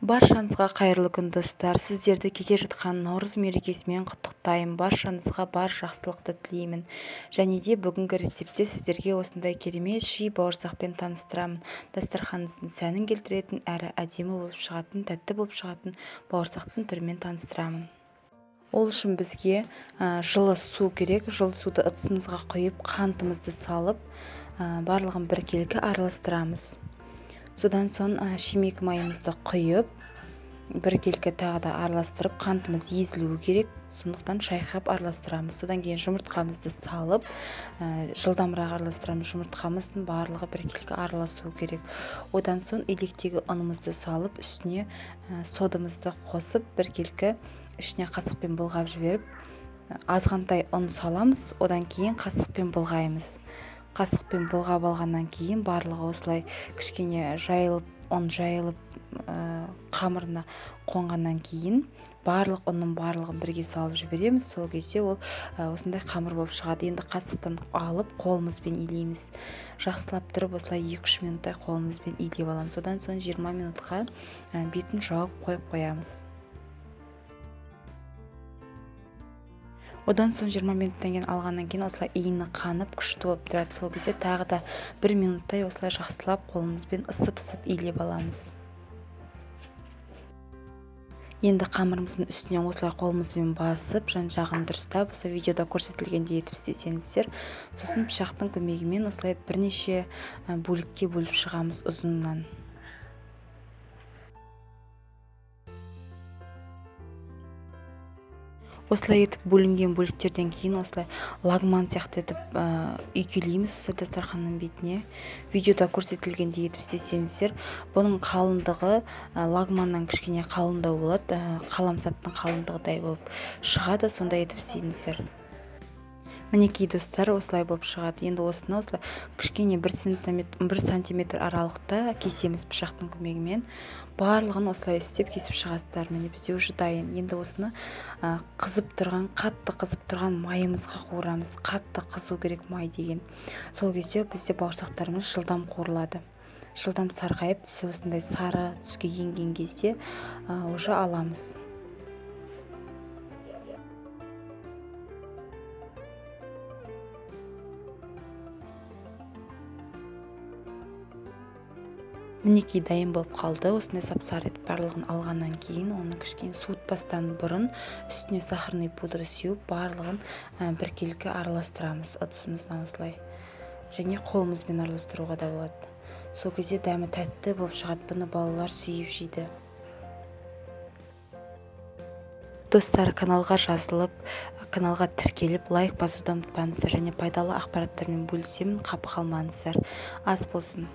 Баршаңызға қайырлы күн, достар! Сіздерді келе жатқан Наурыз мерекесімен құттықтаймын. Баршаңызға бар жақсылықты тілеймін. Және де бүгінгі рецептте сіздерге осындай керемет ши бауырсақпен таныстырамын. Дастарханыңыздың сәнін келтіретін, әрі әдемі болып шығатын, тәтті болып шығатын бауырсақтың түрімен таныстырамын. Ол үшін бізге жылы су керек. Жылы суды ыдысымызға құйып, қантымызды салып, барлығын біркелкі араластырамыз. Содан соң шемек майымызды құйып, біркелкі тағы да араластырып, қантымыз езілуі керек, сондықтан шайқап араластырамыз. Содан кейін жұмыртқамызды салып, жылдамырақ араластырамыз. Жұмыртқамыздың барлығы біркелкі араласуы керек. Одан соң електегі ұнымызды салып, үстіне содымызды қосып, біркелкі ішіне қасықпен былғап жіберіп, азғантай ұн саламыз. Одан кейін қасықпен былғаймыз. Қасықпен былғап алғаннан кейін барлығы осылай кішкене жайылып, ұн жайылып, қамырына қонғаннан кейін барлық ұнның барлығын бірге салып жібереміз. Сол кезде ол осындай қамыр болып шығады. Енді қасықтан алып қолымызбен илейміз. Жақсылап тұрып осылай 2-3 минуттай қолымызбен илеп аламыз. Одан соң 20 минутқа бетін жауып қойып қоямыз. Одан соң 20 минуттан кейін алғаннан кейін осылай иіні қанып күшті болып тұрады. Сол кезде тағы да 1 минуттай осылай жақсылап қолымызбен ысып-ысып илеп аламыз. Енді қамырымыздың үстіне осылай қолымызбен басып, жан-жағын дұрыстап, осы видеода көрсетілгендей етіп істесеңіздер, сосын пышақтың көмегімен осылай бірнеше бөлікке бөліп шығамыз ұзыннан. Осылай етіп бөлінген бөліктерден кейін осылай лагман сияқты етіп үйкелейміз осы дастарханның бетіне. Видеода көрсетілгендей етіп істесеңіздер, бұның қалыңдығы лагманнан кішкене қалыңдау болады, қаламсаптың қалыңдығыдай болып шығады, сондай етіп істейіңіздер. Мінекей, достар, осылай болып шығады. Енді осыны осылай кішкене 1 сантиметр аралықта кесеміз пышақтың көмегімен. Барлығын осылай істеп кесіп шығасыздар. Міне, бізде уже дайын. Енді осыны қызып тұрған, қатты қызып тұрған майымызға қуырамыз. Қатты қызу керек май деген. Сол кезде бізде бауырсақтарымыз жылдам қуырылады. Жылдам сарғайып, түсі осындай сары түске енген кезде уже аламыз. Мінекей, дайын болып қалды. Осындай сап-сары етіп барлығын алғаннан кейін оны кішкене суытпастан бұрын үстіне сахарный пудра сеуіп, барлығын біркелкі араластырамыз ыдысымыздан осылай. Және қолымызбен араластыруға да болады. Сол кезде дәмі тәтті болып шығады. Бұны балалар сүйіп жейді. Достар, каналға жазылып, каналға тіркеліп, лайк басуды ұмытпаңыздар және пайдалы ақпараттармен бөлісемін, қапы қалмаңыздар. Ас болсын.